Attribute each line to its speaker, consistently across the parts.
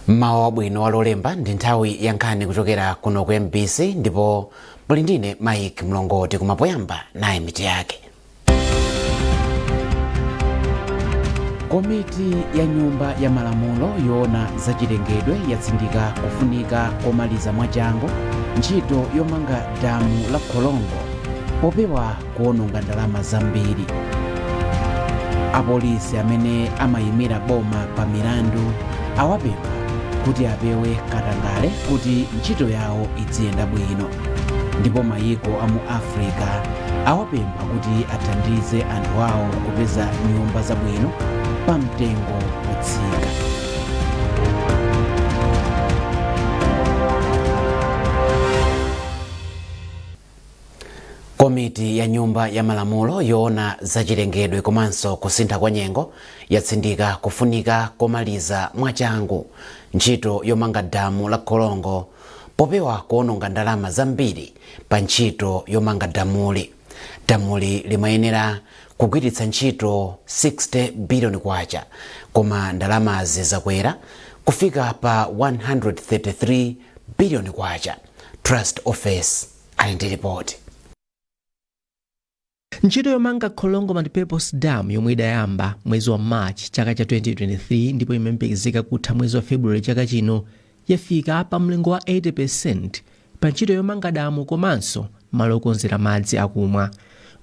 Speaker 1: Mmawa wabwino wa Lolemba, ndi nthawi ya nkhani kuchokera kuno ku MBC ndipo muli ndine Mike Mlongoti. Kumapoyamba naye mitu yake. Komiti ya Nyumba ya Malamulo yoona zachilengedwe yatsindika kufunika komaliza mwachangu ntchito yomanga damu la Kholongo popewa kuononga ndalama zambiri. Apolisi amene amayimira boma pa milandu awapempha kuti apewe katangale kuti ntchito yawo idziyenda bwino, ndipo mayiko a mu Africa awapempha kuti athandize anthu awo kupeza nyumba zabwino pa mtengo wotsika. Komiti ya Nyumba ya Malamulo yoona zachilengedwe komanso kusintha kwa nyengo yatsindika kufunika komaliza mwachangu ntchito yomanga damu la Kholongo popewa kuononga ndalama zambiri pa ntchito yomanga damuli. Damuli limayenera kugwiritsa ntchito 60 billion kwacha, koma ndalamazi zakwera kufika pa 133 billion kwacha. Trust Office ali ndi ripoti.
Speaker 2: Ntchito yomanga Kholongo Multipurpose Dam, yomwe idayamba mwezi wa March chaka cha 2023 ndipo imayembekezeka kutha mwezi wa February chaka chino, yafika pa mlingo wa 80% pa ntchito yomanga damu komanso malo okonzera madzi akumwa.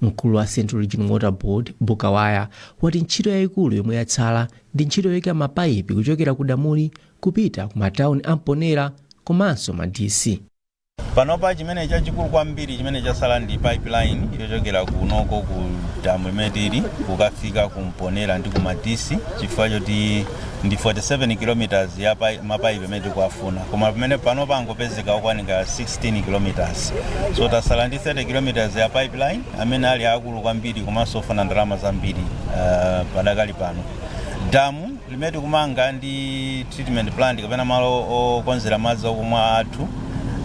Speaker 2: Mkulu wa Central Region Water Board, Bukawaya, wati ntchito yayikulu yomwe yatsala ndi ntchito yoyika mapayipi kuchokera ku damuli kupita ku matawuni a Mponela komanso Madisi.
Speaker 3: Panopa chimene chachikulu kwambiri chimene chasala ndi pipeline yochokera kunoko ku damu limene tili kukafika ku Mponela ndi ku Madisi, chifukwa choti ndi 47 kilometers ya mapaipi amene tikuafuna, koma pamene panopa angopezeka okwanira 16 kilometers, so tasala ndi 30 kilometers ya pipeline amene ali akulu kwambiri komanso ofuna ndalama zambiri. Padakali pano damu limene tikumanga ndi treatment plant kapena malo okonzera madzi okumwa athu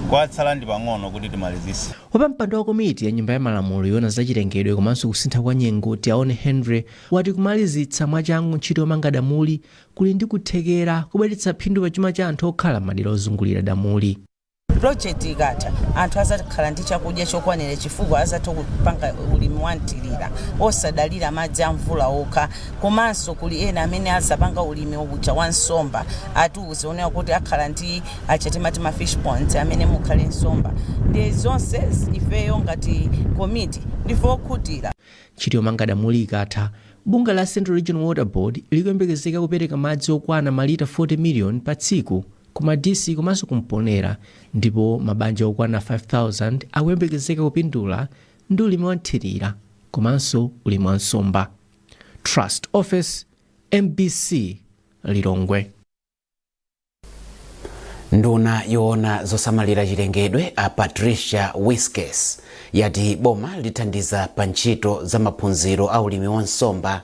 Speaker 3: kwatsala ndi pang'ono kuti timalizise.
Speaker 2: Wapampando wa komiti ya Nyumba ya Malamulo yoona zachilengedwe komanso kusintha kwa nyengo, Tiaone Henry, wati kumalizitsa mwachangu ntchito yomanga damuli kuli ndi kuthekera kubweretsa phindu pa chuma cha anthu okhala m'madera ozungulira damuli.
Speaker 4: Project ikatha, anthu azakhala ndi chakudya chokwanira chifukwa azatha kupanga ulimi wa mthirira osadalira madzi a mvula okha. Komanso kuli ena amene azapanga ulimi uja wa nsomba. Atiuze onera kuti akhala ndi acha timati ma fish ponds amene mukhale nsomba. Ndi zonse ifeyo ngati komiti ndife okhutira.
Speaker 2: Ntchito yomanga damuli ikatha, bungwe la Central Region Water Board likuyembekezeka kupereka madzi okwana malita 40 million pa tsiku ku Madisi komanso ku Mponela, ndipo mabanja okwana 5000 akuyembekezeka kupindula ndi ulimi wa nthirira komanso ulimi wa nsomba. Trust Office, MBC, Lilongwe.
Speaker 1: Nduna yoona zosamalira chilengedwe, a Patricia Wiskes, yati boma lithandiza pa ntchito za maphunziro a ulimi wa nsomba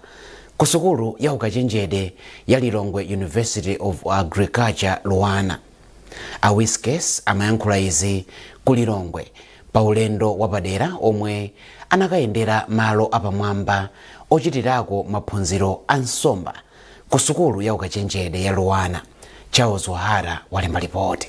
Speaker 1: ku sukulu ya ukachenjede ya Lilongwe University of Agriculture, LUANAR. A Wiskes amayankhula izi ku Lilongwe pa ulendo wapadera omwe anakayendera malo apamwamba ochitirako maphunziro a nsomba ku sukulu ya ukachenjede ya LUANAR. Charles Wahara walemba ripoti.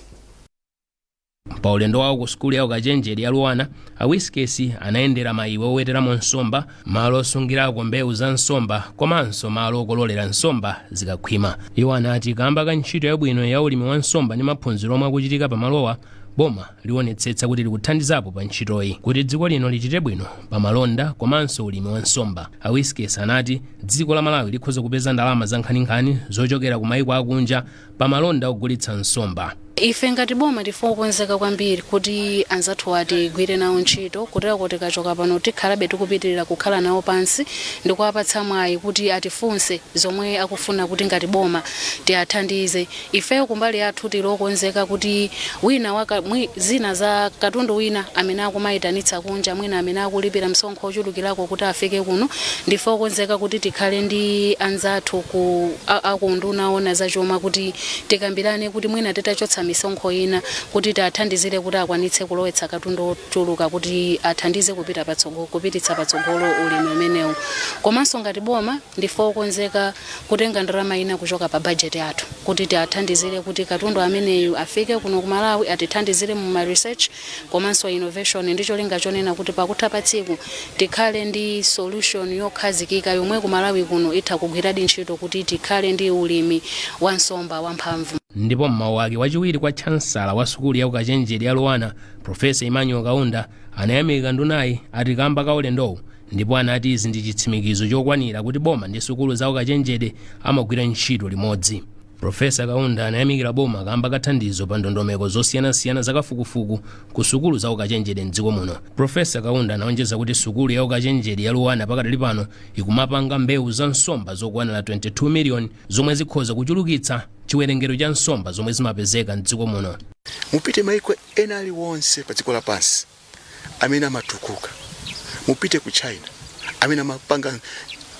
Speaker 5: Pa ulendo wawo ku sukulu ya ukachenjede ya LUANAR, a Wiskes anayendera maiwe oweteramo nsomba, malo osungirako mbewu za nsomba komanso malo okololera nsomba zikakhwima. Iwo anati kamba ka ntchito yabwino ya ulimi wa nsomba ndi maphunziro omwe akuchitika pamalowa, boma liwonetsetsa kuti likuthandizapo pa ntchitoyi kuti dziko lino lichite bwino pa malonda komanso ulimi wa nsomba. A Wiskes anati dziko la Malawi likhoza kupeza ndalama za nkhaninkhani zochokera ku mayiko akunja pa malonda ogulitsa nsomba.
Speaker 6: Ife ngati boma ndife okonzeka kwambiri kuti anzathu atigwire nawo ntchito, kutero kuti tikachoka pano tikhalabe tikupitirira kukhala nawo pansi ndi kuwapatsa mwayi kuti atifunse zomwe akufuna kuti ngati boma tiathandize. Ifeyo kumbali yathu tili okonzeka kuti wina waka, zina za katundu wina amene akumayitanitsa kunja, mwina amene akulipira msonkho ochulukirako kuti afike kuno, ndife okonzeka kuti tikhale ndi anzathu ku akunduna oona zachuma kuti tikambirane kuti mwina titachotsa misonkho ina kuti tiathandizire kuti akwanitse kulowetsa katundu ochuluka kuti athandize kupita patsogolo, kupititsa patsogolo ulimi umenewu. Komanso ngati boma ndife okonzeka kutenga ndalama ina kuchoka pa bajeti yathu kuti tiathandizire kuti katundu ameneyu afike kuno ku Malawi, atithandizire mu ma research komanso innovation, ndi cholinga chonena kuti pakutha pa tsiku tikhale ndi solution yokhazikika yomwe ku Malawi kuno itha kugwiradi ntchito kuti tikhale ndi ulimi wa nsomba wamphamvu.
Speaker 5: Ndipo mmawu ake, wachiwiri kwa chansala wa sukulu ya ukachenjede ya LUANAR, Profesa Emmanuel Kaunda, anayamika ndunayi ati kamba ka ulendowu, ndipo anati izi ndi chitsimikizo chokwanira kuti boma ndi sukulu za ukachenjede amagwira ntchito limodzi. Profesa Kaunda anayamikira boma kamba ka thandizo pa ndondomeko zosiyanasiyana zakafukufuku ku sukulu za ukachenjede mdziko muno. Profesa Kaunda anaonjeza kuti sukulu ya ukachenjede ya LUANAR pakadali pano ikumapanga mbewu za nsomba zokwanira 22 miliyoni, zomwe zikhoza kuchulukitsa chiwerengero cha nsomba zomwe zimapezeka mdziko muno.
Speaker 7: Mupite maiko ena aliwonse pa dziko lapansi amene amatukuka, mupite ku China amene amapanga,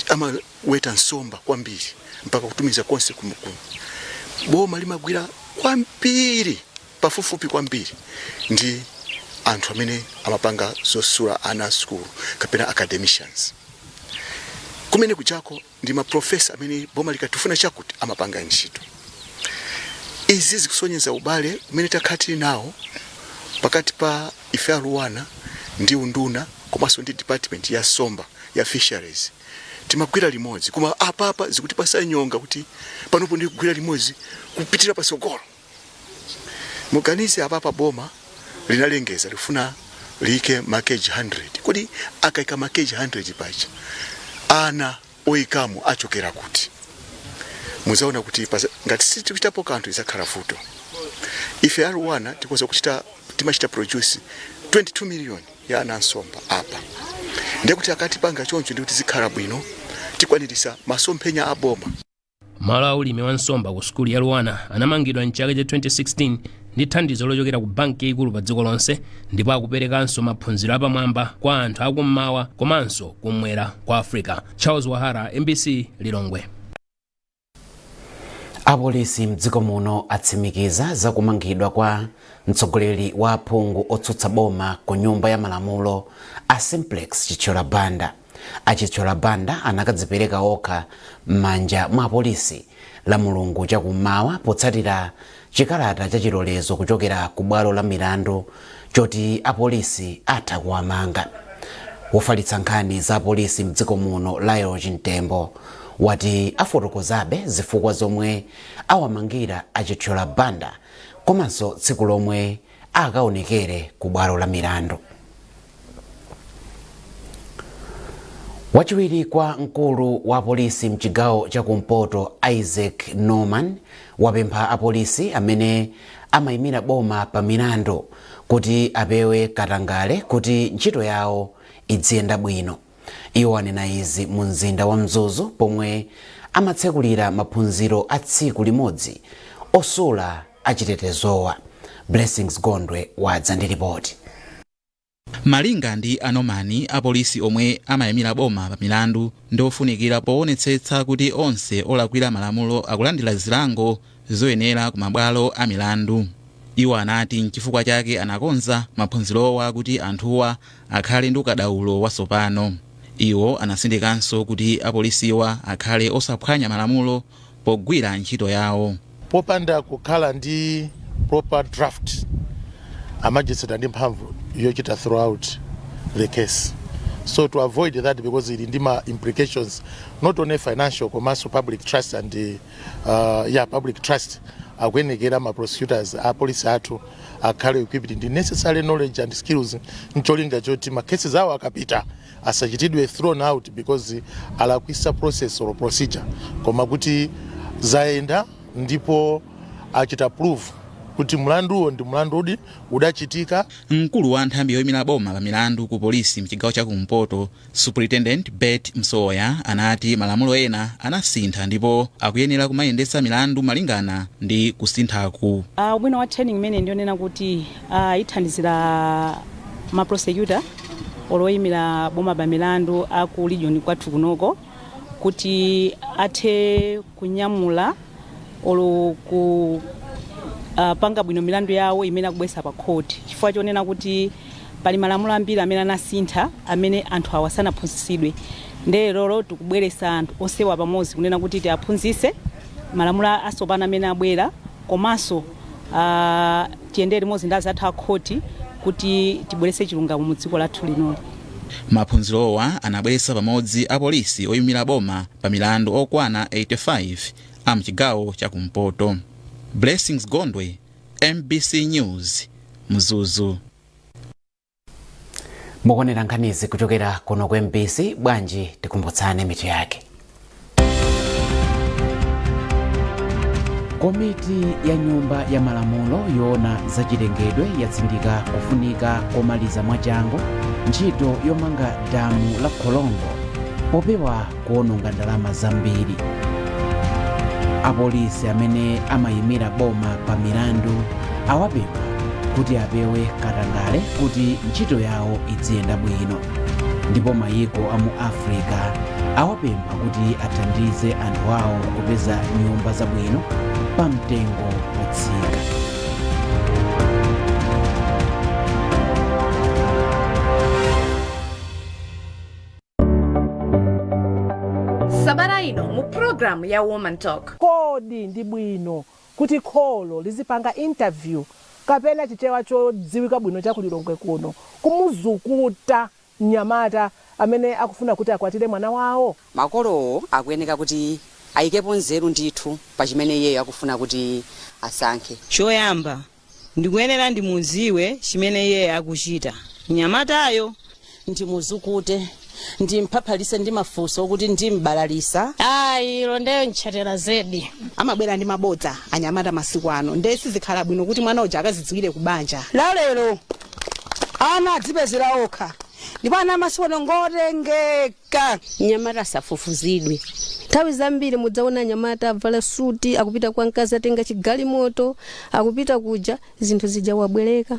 Speaker 7: amaweta nsomba kwambiri mpaka kutumiza konse. Boma limagwira kwambiri, pafupifupi kwambiri ndi anthu amene amapanga zosula ana a sukulu kapena academicians. Kumene kuchako ndi maprofesa amene boma likatifuna chakuti amapanga ntchito. Izi zikusonyeza ubale umene takhala tili nawo pakati pa ife a LUANAR ndi unduna komanso ndi department ya nsomba, ya fisheries. Timagwira limodzi, koma apapa zikutipasa nyonga kuti panopo ndi kugwira limodzi kupitira pasogolo. Muganize, apapa boma linalengeza lifuna liyike ma cage 100. Kodi akayika ma cage 100 pacha, ana oyikamo achokera kuti? Muzaona kuti ngati sitikuchitapo kanthu izakhala vuto. Ife a LUANAR tikoza kuchita, timachita produce 22 million ya ana nsomba apa. Ndiye kuti akatipanga choncho, ndikuti zikhala bwino, tikwanirisa masomphenya a boma.
Speaker 5: Malo a ulimi wa nsomba ku sukulu ya LUANAR anamangidwa mchaka cha 2016 ndi thandizo lochokera ku banki yayikulu pa dziko lonse, ndipo akuperekanso maphunziro apamwamba kwa anthu akummawa komanso kumwera kwa Africa. Charles Wahara, MBC, Lilongwe.
Speaker 1: Apolisi mdziko muno atsimikiza zakumangidwa kwa mtsogoleri wa aphungu otsutsa boma ku Nyumba ya Malamulo, a Simplex Chithyola Banda. A Chithyola Banda anakadzipereka okha m'manja mwa apolisi la Mulungu chakummawa potsatira chikalata cha chilolezo kuchokera ku bwalo la milandu choti apolisi atha kuwamanga. Wofalitsa nkhani za apolisi mdziko muno, Lael Chimtembo, wati afotokozabe zifukwa zomwe awamangira a Chithyola Banda komanso tsiku lomwe akaonekere ku bwalo la milandu. Wachiwiri kwa mkulu wa polisi mchigawo chakumpoto, Isaac Norman, wapempha apolisi amene amayimira boma pa milandu kuti apewe katangale kuti ntchito yawo idziyenda bwino. Iwo anena izi mu mzinda wa Mzuzu pomwe amatsekulira maphunziro a tsiku limodzi osula achitetezowa. Blessings Gondwe wadza ndi ripoti.
Speaker 8: Malinga ndi a Norman, apolisi omwe amayimira boma pa milandu ndi ofunikira poonetsetsa kuti onse olakwira malamulo akulandira zilango zoyenera ku mabwalo a milandu. Iwo anati nchifukwa chake anakonza maphunzirowa kuti anthuwa akhale ndi ukadaulo watsopano. Iwo anasindikanso kuti apolisiwa akhale osaphwanya malamulo pogwira ntchito yawo.
Speaker 9: Popanda kukhala ndi proper draft, a magistrate ndi mphamvu yochita throw the case. So to avoid that, because ili ndi ma implications not only financial komanso public trust and yeah, public trust, akuyenekera ma prosecutors, apolisi athu akhale equipped ndi necessary knowledge and skills, ncholinga choti ma cases awo akapita asachitidwe thrown out because alakwisa process or procedure, koma kuti zayenda ndipo achita prove kuti mlanduwo ndi mlandu udi udachitika.
Speaker 8: Mkulu wa nthambi yoyimira boma pa milandu ku polisi mchigawo chakumpoto, Superintendent Bert Msoya, anati malamulo ena anasintha ndipo akuyenera kumayendetsa milandu malingana ndi kusinthaku.
Speaker 10: Ubwino wa training imene ndionena kuti ithandizira ma prosecutor oloyimira boma pa milandu aku region kwathu kunoko kuti athe kunyamula olo ku Panga bwino milandu yawo imene akubwesa pa khoti, chifukwa chonena kuti pali malamulo ambiri amene anasintha amene anthu awa sanaphunzitsidwe. Ndiye lero tikubweresa anthu onsewa pamodzi kunena kuti tiaphunzitse malamulo atsopano amene abwera, komanso tiyendere limodzi ndi azathu a khoti kuti tibwerese chilungamo mu dziko lathu linoli.
Speaker 8: Maphunzirowa anabweretsa pamodzi apolisi oyimira boma pa milandu okwana 85 a mchigawo chakumpoto. Blessings Gondwe, MBC News, Mzuzu.
Speaker 1: Mukuonera nkhanizi kuchokera kuno ku MBC. Bwanji tikumbutsane mitu yake. Komiti ya Nyumba ya Malamulo yoona zachilengedwe yatsindika kufunika komaliza mwachangu ntchito yomanga damu la Kholongo popewa kuononga ndalama zambiri. Apolisi amene amayimira boma pa milandu awapempha kuti apewe katangale kuti ntchito yawo idziyenda bwino. Ndipo mayiko a mu Africa awapempha kuti athandize anthu awo kupeza nyumba zabwino pa mtengo wotsika.
Speaker 11: Sabata ino mu programu ya Woman Talk.
Speaker 12: Kodi ndi bwino kuti kholo lizipanga interview, kapena Chichewa chodziwika bwino chakulilongwe kuno, kumuzukuta mnyamata amene akufuna kuti akwatire mwana wawo?
Speaker 13: Makolowo akuyeneka kuti ayikepo nzeru ndithu pa chimene iyeyo akufuna kuti asankhe.
Speaker 4: Choyamba ndikuyenera ndimuziwe chimene iye akuchita mnyamatayo.
Speaker 14: Ndimuzukute, ndimphaphalise ndi mafunso okuti ndimbalalisa.
Speaker 15: Ayi, ilo ndeyo ntchatera zedi.
Speaker 16: Amabwera ndi mabodza anyamata masiku ano, nde sizikhala bwino kuti mwana uja akazidziwire kubanja.
Speaker 17: Lalero ana adzipezera okha, ndipo ana amasiku ano ngotengeka.
Speaker 18: Mnyamata asafufuzidwe. Nthawi zambiri mudzaona anyamata avala suti akupita kwa mkazi, atenga chigalimoto akupita kuja, zinthu zija wabwereka.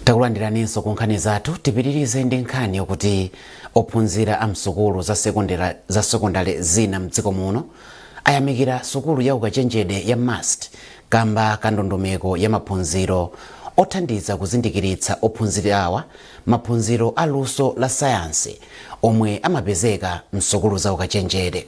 Speaker 1: Takulandiraninso ku nkhani zathu. Tipitirize ndi nkhani yokuti ophunzira a msukulu za sekondari zina mdziko muno ayamikira sukulu ya ukachenjede ya MUST kamba ka ndondomeko ya maphunziro othandiza kuzindikiritsa ophunzira awa maphunziro a luso la sayansi omwe amapezeka msukulu za ukachenjede.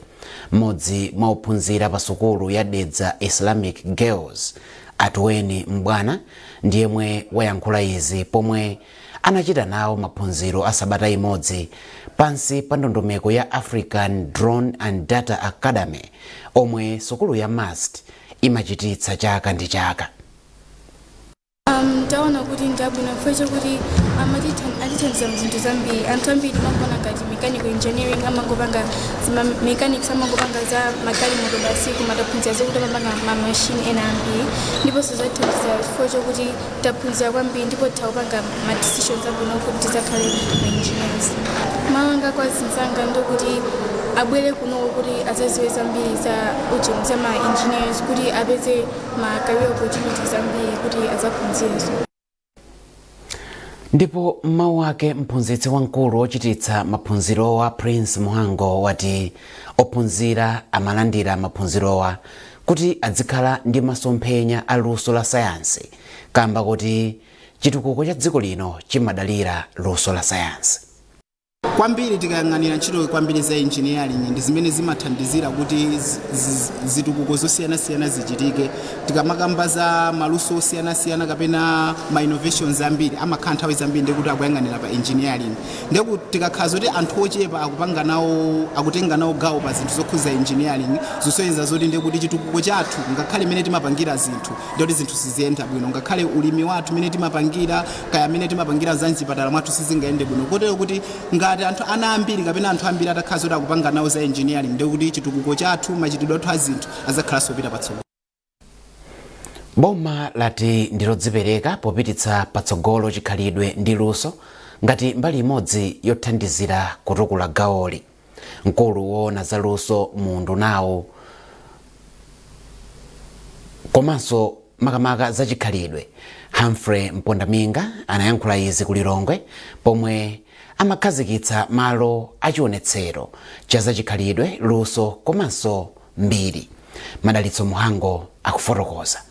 Speaker 1: Mmodzi mwa ophunzira pa sukulu ya Dedza Islamic Girls, Atuweni Mbwana, ndiyemwe wayankhula izi pomwe anachita nawo maphunziro a sabata imodzi pansi pa ndondomeko ya African Drone and Data Academy omwe sukulu ya MUST imachititsa chaka ndi chaka.
Speaker 19: Taona kuti ndabwino chifukwa chokuti atithandiza mzinthu zambiri. Anthu ambiri amangona ngati mechanical engineering amangopanga zima mechanics, amangopanga za magalimoto basi, koma taphunzira zokuti amapanga ma machine ena ambiri. Ndiponso zatithandiza chifukwa chokuti taphunzira kwambiri ndipo titha ma decisions abwino kuti tizakhale ma engineers. Mawu anga kwa azinzanga ndokuti abwere kunoko kuti azaziwe zambiri za ujeni za ma engineers, kuti apeze ma career opportunities ambiri kuti azaphunzirenso.
Speaker 1: Ndipo mmawu ake, mphunzitsi wamkulu wochititsa maphunzirowa, Prince Muhango, wati ophunzira amalandira maphunzirowa kuti adzikhala ndi masomphenya a luso la sayansi, kamba kuti chitukuko cha dziko lino chimadalira luso la sayansi.
Speaker 20: Kwambiri tikayang'anira ntchito kwambiri za engineering ndi zimene zimathandizira kuti zitukuko zosiyanasiyana zichitike. Tikamakamba za maluso osiyanasiyana kapena ma innovations ambiri, amakhala nthawi zambiri ndikuti akuyang'anira pa engineering. Ndekuti tikakhala zoti anthu ochepa akupanga nawo, akutenga nawo gawo pa zinthu zokhuza engineering, zosonyeza zoti ndekuti chitukuko chathu, ngakhale imene timapangira zinthu, ndekuti zinthu siziyenda bwino. Ngakhale ulimi wathu imene timapangira, kaya amene timapangira za mchipatala mwathu, sizingayende bwino. Kotero kuti ngati anthu ana ambiri kapena anthu ambiri atakhala zoti akupanga nawo za engineering, ndekuti chitukuko chathu, machitidwe athu a zinthu azakhalanso kupita patsogolo.
Speaker 1: Boma lati ndilodzipereka popititsa patsogolo chikhalidwe ndi luso ngati mbali imodzi yothandizira kutukula gawoli. Mkulu woona zaluso mu undunawu komanso makamaka zachikhalidwe, Humphrey Mpondaminga, anayankhula izi ku Lilongwe pomwe amakhazikitsa malo achionetsero cha zachikhalidwe, luso komanso mbiri. Madalitso Muhango akufotokoza.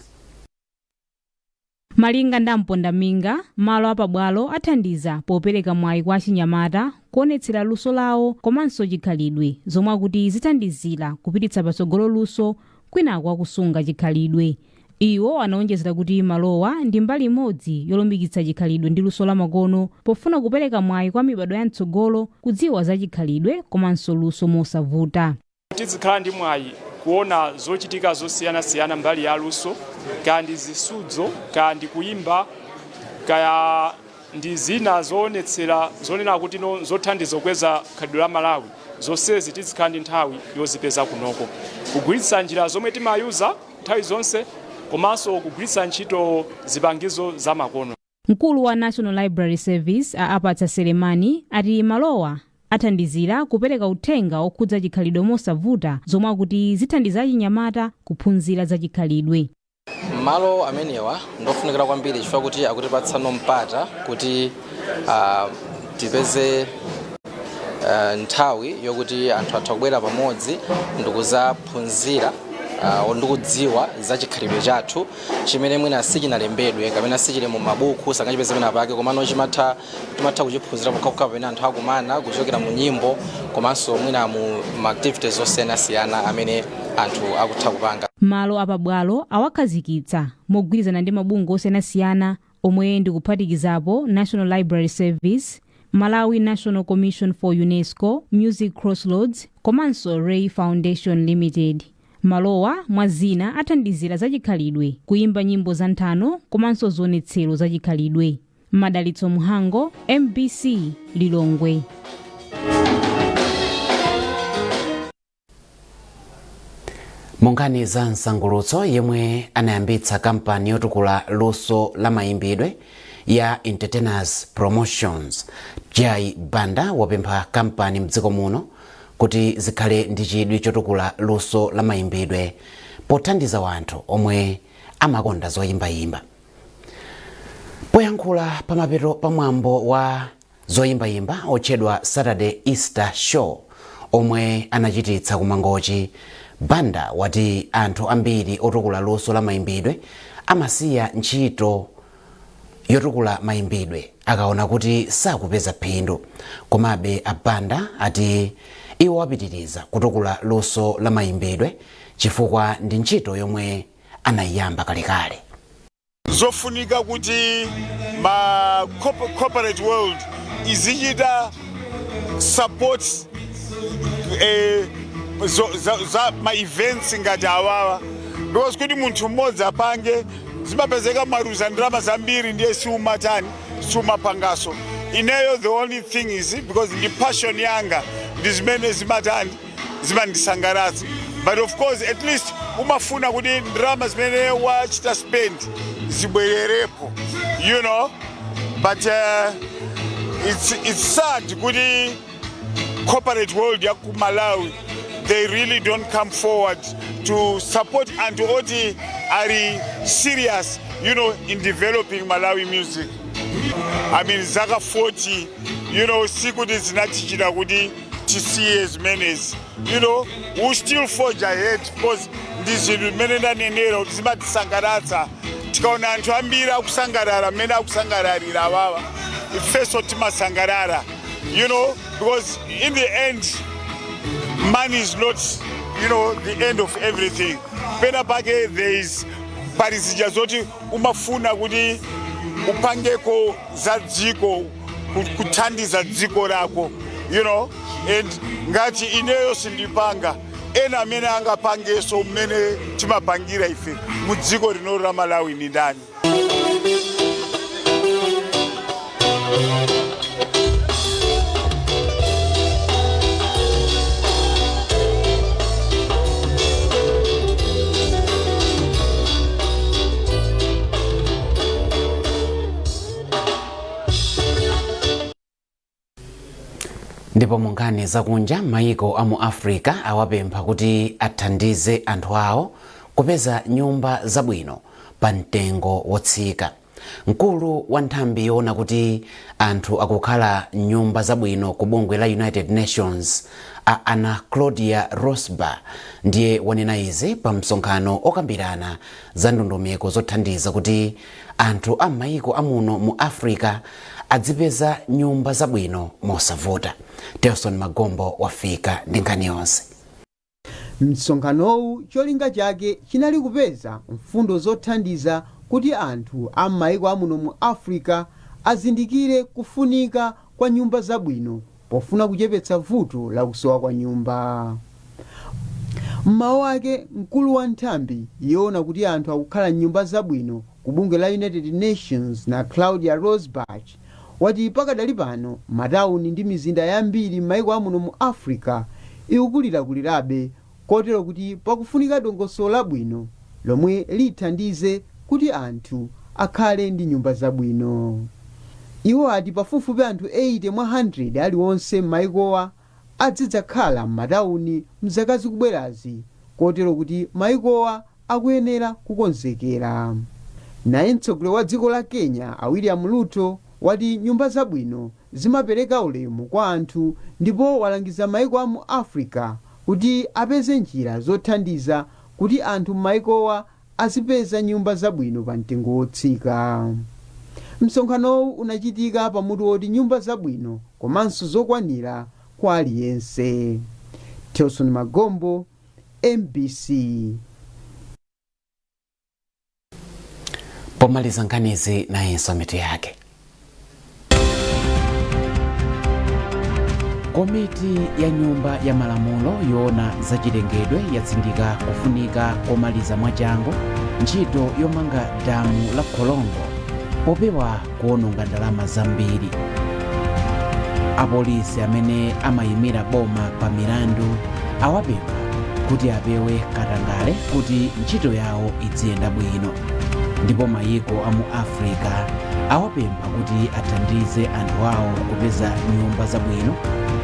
Speaker 21: Malinga ndi Mpondaminga, malo apabwalo athandiza popereka mwayi kwa achinyamata kuonetsera luso lawo komanso chikhalidwe, zomwe akuti zithandizira kupititsa patsogolo luso kwinaku akusunga chikhalidwe. Iwo anaonjezera kuti malowa ndi mbali imodzi yolumbikitsa chikhalidwe ndi luso lamakono pofuna kupereka mwayi kwa mibadwo ya mtsogolo kudziwa za chikhalidwe komanso luso mosavuta.
Speaker 22: Tizikhala ndi mwayi kuona zochitika zosiyanasiyana mbali ya luso, kaya ndi zisudzo, kaya ndi kuyimba, kaya ndi zina zoonetsera zonena kuti no zothandiza kukweza khalidwe la Malawi. Zonsezi tizikhala ndi nthawi yozipeza kunoko, kugwiritsa njira zomwe timayuza nthawi zonse komanso kugwiritsa ntchito zipangizo zamakono.
Speaker 21: Mkulu wa National Library Service, a Apatsa Selemani, ati malowa athandizira kupereka uthenga okhudza chikhalidwe mosavuta, zomwe akuti zithandiza achinyamata kuphunzira za chikhalidwe.
Speaker 23: Malo amenewa ndofunikira kwambiri chifukwa kuti akutipatsano mpata kuti tipeze nthawi yokuti anthu atha kubwera pamodzi ndikuzaphunzira ndikudziwa za chikhalidwe chathu chimene mwina sichinalembedwe kapena sichili mu mabuku, sangachipeze pena pake, komano timatha kuchiphunzira pokhapokha pamene anthu akumana kuchokera mu nyimbo komanso mwina mu ma activities osiyanasiyana amene anthu akutha kupanga.
Speaker 21: Malo apabwalo awakhazikitsa mogwirizana ndi mabungwe osiyanasiyana omwe ndi kuphatikizapo National Library Service, Malawi National Commission for UNESCO, Music Crossroads komanso Ray Foundation Limited. Malowa mwa zina athandizira zachikhalidwe, kuyimba nyimbo za nthano komanso zionetsero zachikhalidwe. Madalitso Mhango, MBC, Lilongwe.
Speaker 1: Munkhani za msangulutso, yemwe anayambitsa kampani yotukula luso la mayimbidwe ya Entertainers Promotions, Jai Banda, wapempha kampani mdziko muno kuti zikhale ndi chidwi chotukula luso la mayimbidwe pothandiza wanthu omwe amakonda zoyimbayimba. Poyankhula pamapeto pa mwambo wa zoyimbayimba otchedwa Saturday Easter Show omwe anachititsa ku Mangochi, Banda wati anthu ambiri otukula luso la mayimbidwe amasiya ntchito yotukula mayimbidwe akaona kuti sakupeza phindu. Komabe a Banda ati iwo apitiriza kutukula luso la mayimbidwe chifukwa ndi ntchito yomwe anayiyamba kalekale.
Speaker 24: Zofunika kuti ma corporate world izichita support za ma events ngati awawa, because kuti munthu mmodzi apange zimapezeka maluza ndalama zambiri, ndiye siumatani, siumapangaso. Ineyo the only thing is because ndi passion yanga, ndi zimene zimatani, zimandisangalatsa, but of course at least umafuna kuti ndalama zimene wachita spend zibwererepo. But it's sad kuti corporate world ya ku Malawi, they really don't come forward to support anthu oti ali serious in developing Malawi music. I mean, zaka 40, sikuti zinatichita kuti tisiye zimenezi. We still forge ahead because ndi zinthu zimene ndanenera kuti zimatisangalatsa. Tikaona anthu ambiri akusangalala mmene akusangalalira awawa, ifenso timasangalala, because in the end money is not the end of everything. Pena pake there is, pali zija zoti umafuna kuti upangeko za dziko, kuthandiza dziko lako, and ngati ineyo sindipanga, ena amene angapangenso mmene timapangira ife mu dziko lino la Malawi ni ndani?
Speaker 1: Ndipo Ndipo mu nkhani zakunja, mayiko a mu Africa awapempha kuti athandize anthu awo kupeza nyumba zabwino pa mtengo wotsika. Mkulu wa nthambi yoona kuti anthu akukhala nyumba zabwino ku bungwe la United Nations, a Ana Claudia Rossbach, ndiye wanena izi pa msonkhano okambirana za ndondomeko zothandiza kuti anthu a mayiko amuno mu Africa adzipeza nyumba zabwino mosavuta. Telson Magombo wafika ndi nkhani yonse.
Speaker 2: Msonkhanowu cholinga chake chinali kupeza mfundo zothandiza kuti anthu a m'mayiko amuno mu Africa azindikire kufunika kwa nyumba zabwino pofuna kuchepetsa vuto la kusowa kwa nyumba. Mmawu ake, mkulu wa nthambi yoona kuti anthu akukhala mnyumba zabwino ku bungwe la United Nations, na Claudia Rossbach, wati pakadali pano matawuni ndi mizinda yambiri m'mayiko amuno mu Africa ikukulirakulirabe, kotero kuti pakufunika dongosolo labwino lomwe lithandize kuti anthu akhale ndi nyumba zabwino. Iwo ati pafupifupi anthu 80 mwa 100 aliwonse m'mayikowa azidzakhala m'matawuni mzaka zikubwerazi, kotero kuti mayikowa akuyenera kukonzekera. Naye mtsogoleri wa dziko la Kenya, a William Ruto, wati nyumba zabwino zimapereka ulemu kwa anthu, ndipo walangiza mayiko a mu Africa kuti apeze njira zothandiza kuti anthu m'mayikowa azipeza nyumba zabwino pa mtengo wotsika. Msonkhanowu unachitika pamutu woti "Nyumba zabwino komanso zokwanira kwa aliyense". Telson Magombo, MBC.
Speaker 1: Pomaliza nkhanizi, nayenso mitu yake. Komiti ya Nyumba ya Malamulo yoona zachilengedwe yatsindika kufunika komaliza mwachangu ntchito yomanga damu la Kholongo popewa kuononga ndalama zambiri. Apolisi amene amayimira boma pa milandu awapempha kuti apewe katangale kuti ntchito yawo idziyenda bwino. Ndipo mayiko a mu Africa awapempha kuti athandize anthu awo kupeza nyumba zabwino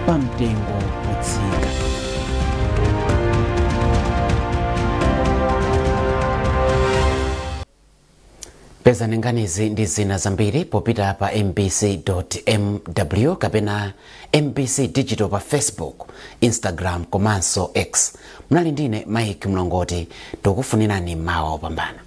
Speaker 1: pa mtengo wotsika. Pezani nkhanizi ndi zina zambiri popita pa mbc.mw kapena MBC Digital pa Facebook, Instagram komanso X. Munali ndine Mike Mlongoti. Tikufunirani mawa opambana.